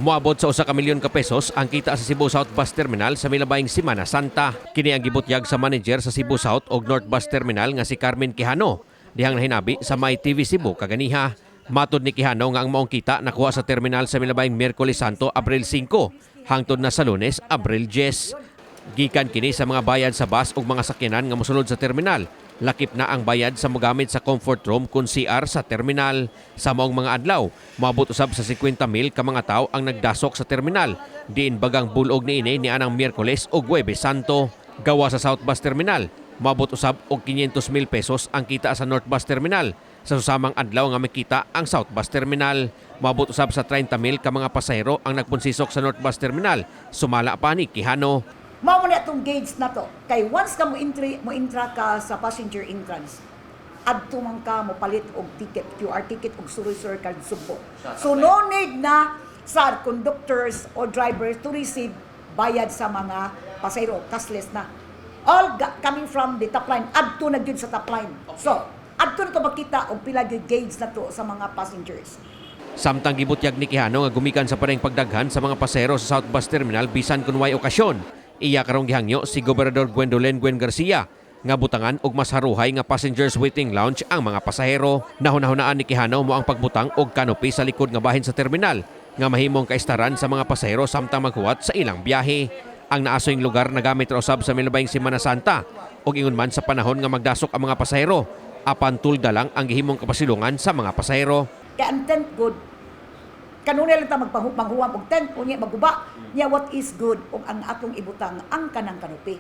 Moabot sa 1 ka milyon ka pesos ang kita sa Cebu South Bus Terminal sa milabayng Semana Santa. Kini ang gibutyag sa manager sa Cebu South ug North Bus Terminal nga si Carmen Quijano dihang nahinabi sa My TV Cebu kaganiha. Matod ni Quijano nga ang maong kita nakuha sa terminal sa milabayng Miyerkules Santo, Abril 5, hangtod na sa Lunes, Abril 10. Gikan kini sa mga bayad sa bus ug mga sakyanan nga mosulod sa terminal. Lakip na ang bayad sa mogamit sa comfort room kun CR sa terminal. Sa maong mga adlaw, moabot usab sa 50 mil ka mga tawo ang nagdasok sa terminal. Diin bagang bulog niini ni anang Miyerkules ug Huwebes Santo. Gawa sa South Bus Terminal, moabot usab og 500 mil pesos ang kita sa North Bus Terminal. Sa susamang adlaw nga makita ang South Bus Terminal, moabot usab sa 30 mil ka mga pasahero ang nagpunsisok sa North Bus Terminal. Sumala pa ni Quijano. Mao mo na itong gauge na to. Kay once ka mo entry, mo intra ka sa passenger entrance, adto man ka mo palit og ticket, QR ticket og suroy-suroy ka Sugbo. So no need na sa conductors or drivers to receive bayad sa mga pasahero, cashless na. All coming from the top line, adto na gyud sa top line. So, adto na to makita og pila gyud gauge na to sa mga passengers. Samtang gibutyag ni Quijano nga gumikan sa parehong pagdaghan sa mga pasahero sa South Bus Terminal bisan kun way okasyon. Iya karong gihangyo si Gobernador Gwendolyn Gwen Garcia nga butangan og mas haruhay nga passengers waiting lounge ang mga pasahero. Nahunahunaan ni Quijano mao ang pagbutang og canopy sa likod nga bahin sa terminal nga mahimong kaistaran sa mga pasahero samtang maghuwat sa ilang biyahe. Ang naasoyng lugar nagamit ra usab sa milabayng Semana Santa ug ingon man sa panahon nga magdasok ang mga pasahero. Apan tulda lang ang gihimong kapasilungan sa mga pasahero. Kay ang tent good, kanunay lang ta magpahuwam og tent, unya maguba. Nya what is good og ang atong ibutang ang kanang canopy.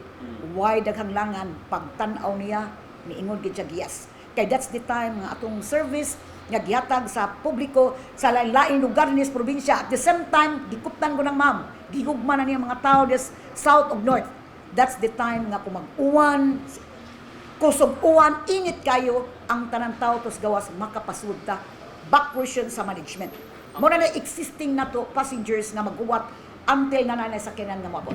Why daghang langan pagtan-aw niya, niingon gid siya, "Yes." Kay that's the time nga atong service nga gihatag sa publiko sa lain-laing lugar ni sa probinsya. At the same time, gikuptan ko ng ma'am, gihugma na niya mga tao des south ug north. That's the time nga kung mag-uwan, kusog uwan, init kayo, ang tanang tao tos gawas makapasud ta. Back portion sa management. Muna na existing na to passengers nga maghuwat until na nanay sakyanan nga moabot.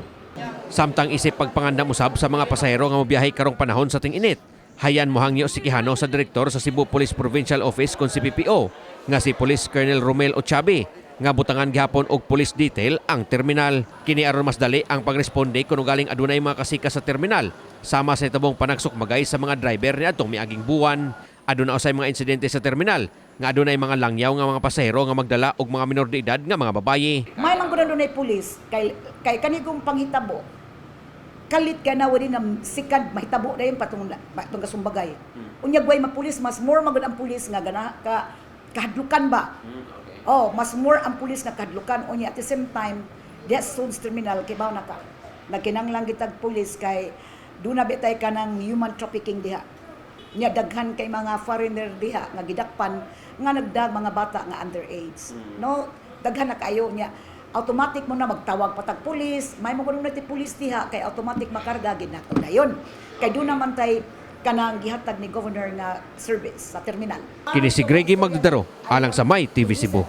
Samtang isip pagpangandam usab sa mga pasahero nga mobiyahe karong panahon sa ting-init, hayan mohangyo si Quijano sa direktor sa Cebu Police Provincial Office kon CPPO nga si Police Colonel Romel Ochabe nga butangan gihapon og police detail ang terminal. Kini aron mas dali ang pagresponde kung galing adunay mga kasika sa terminal sama sa itabong panagsukmagay sa mga driver niadtong miaging buwan. Aduna usay mga insidente sa terminal nga adunay mga langyaw nga mga pasahero nga magdala og mga minor de edad nga mga babaye. May man gud dunay police kay kay kanigong panghitabo kalit ka na wala na sikad mahitabo dayon patong patong kasumbagay. Unya gway mapulis, mas more magud ang pulis nga gana ka kahadlukan ba. Oh, mas more ang pulis nga kahadlukan. Unya at the same time diha sa Suds Terminal kibaw na ka. Nagkinanglang gitag pulis kay duna bitay kanang human trafficking diha. Nya daghan kay mga foreigner diha nga gidakpan nga nagdag mga bata nga underage. No, daghan na kayo nya automatic mo na magtawag patag pulis, may mo kuno na ti pulis diha kay automatic makarga gid nato dayon. Kay doon naman tay kanang gihatag ni governor nga service sa terminal. Kini si Greggy Magdadaro alang sa My TV Cebu.